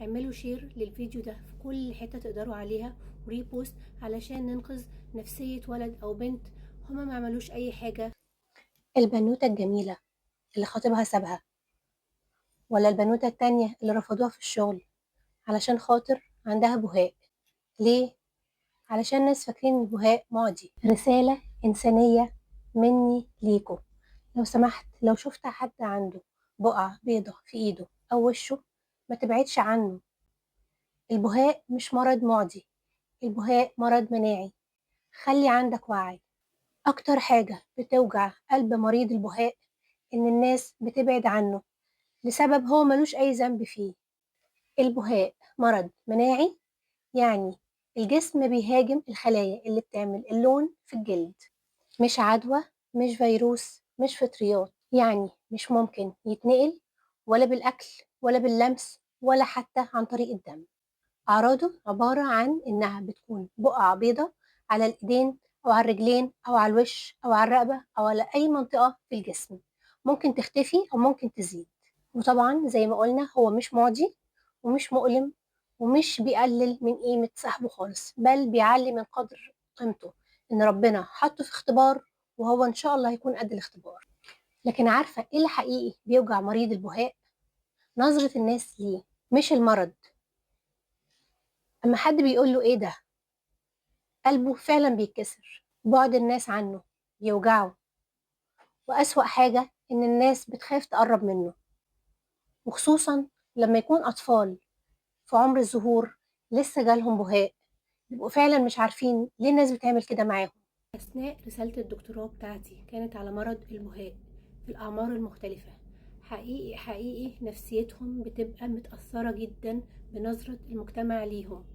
اعملوا share للفيديو ده في كل حتة تقدروا عليها و repost، علشان ننقذ نفسية ولد أو بنت هما ما عملوش أي حاجة. البنوتة الجميلة اللي خطيبها سابها، ولا البنوتة التانية اللي رفضوها في الشغل علشان خاطر عندها بهاق. ليه؟ علشان الناس فاكرين ان البهاق معدي. رسالة إنسانية مني ليكو، لو سمحت لو شفت حد عنده بقعة بيضة في ايده أو وشه ما تبعدش عنه. البهاق مش مرض معدي، البهاق مرض مناعي. خلي عندك وعي. أكتر حاجة بتوجع قلب مريض البهاق إن الناس بتبعد عنه لسبب هو ملوش أي ذنب فيه. البهاق مرض مناعي، يعني الجسم بيهاجم الخلايا اللي بتعمل اللون في الجلد. مش عدوى، مش فيروس، مش فطريات، يعني مش ممكن يتنقل ولا بالأكل ولا باللمس ولا حتى عن طريق الدم. أعراضه عبارة عن إنها بتكون بقع بيضة على الإيدين أو على الرجلين أو على الوش أو على الرقبة أو على أي منطقة في الجسم، ممكن تختفي أو ممكن تزيد. وطبعا زي ما قلنا هو مش معدي ومش مؤلم ومش بيقلل من قيمة صاحبه خالص، بل بيعلي من قدر قيمته، إن ربنا حطه في اختبار وهو إن شاء الله هيكون قد الاختبار. لكن عارفة إيه اللي حقيقي بيوجع مريض البهاق؟ نظرة الناس ليه، مش المرض. أما حد بيقول له إيه ده، قلبه فعلا بيتكسر. بعد الناس عنه بيوجعه، وأسوأ حاجة إن الناس بتخاف تقرب منه، وخصوصا لما يكون أطفال في عمر الزهور لسه جالهم بهاق، بيبقوا فعلا مش عارفين ليه الناس بتعمل كده معاهم. أثناء رسالة الدكتوراه بتاعتي كانت على مرض البهاق في الأعمار المختلفة. حقيقي حقيقي نفسيتهم بتبقى متأثرة جدا بنظرة المجتمع ليهم.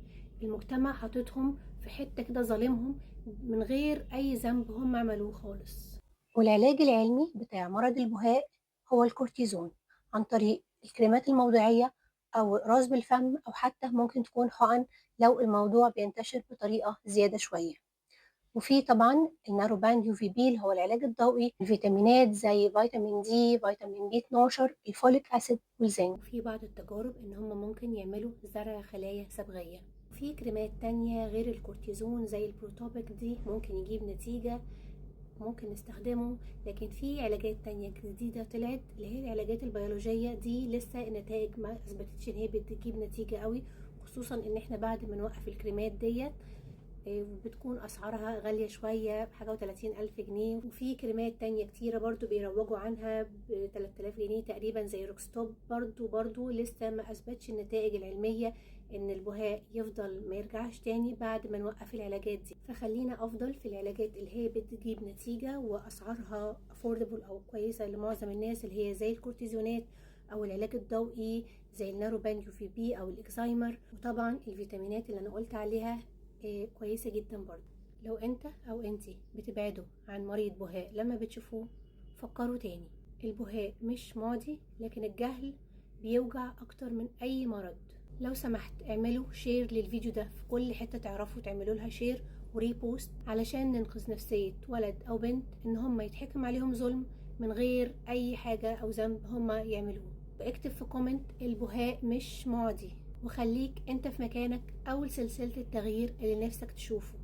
المجتمع حاططهم في حتة كده، ظالمهم من غير أي ذنب هم عملوه خالص. والعلاج العلمي بتاع مرض البهاق هو الكورتيزون، عن طريق الكريمات الموضعية أو إقراص بالفم، أو حتى ممكن تكون حقن لو الموضوع بينتشر بطريقة زيادة شوية. وفي طبعا ال narrow band UVB اللي هو العلاج الضوئي، الفيتامينات زي فيتامين D، فيتامين B 12، ال folic acid والزنك. وفي بعض التجارب ان هم ممكن يعملوا زرع خلايا صبغيه. وفي كريمات تانية غير الكورتيزون زي البروتوبيك، دي ممكن يجيب نتيجة، ممكن نستخدمه. لكن في علاجات تانية جديدة طلعت اللي هي العلاجات البيولوجية، دي لسه النتائج ما اثبتتش ان هي بتجيب نتيجة قوي، خصوصا ان احنا بعد ما نوقف الكريمات ديت بتكون اسعارها غالية شوية، بحاجة وتلاتين الف جنيه. وفي كريمات تانية كتيرة برضو بيروجوا عنها بتلات آلاف جنيه تقريبا زي روكستوب، برضو لسه ما اثبتش النتائج العلمية ان البهاق يفضل ما يرجعش تاني بعد ما نوقف العلاجات دي. فخلينا افضل في العلاجات اللي هي بتجيب نتيجة واسعارها affordable او كويسة لمعظم الناس، اللي هي زي الكورتيزونات او العلاج الضوئي زي ال narrow band UVB او ال excimer، وطبعا الفيتامينات اللي انا قلت عليها كويسة جدا برضو. لو انت او انتي بتبعدوا عن مريض بهاق لما بتشوفوه فكروا تاني. البهاق مش معدي، لكن الجهل بيوجع اكتر من اي مرض. لو سمحت اعملوا share للفيديو ده في كل حتة تعرفوا تعملوا لها share و repost، علشان ننقذ نفسية ولد او بنت ان هم يتحكم عليهم ظلم من غير اي حاجة او ذنب هم يعملوه. اكتب في comment البهاق مش معدي، وخليك انت في مكانك اول سلسلة التغيير اللي نفسك تشوفه.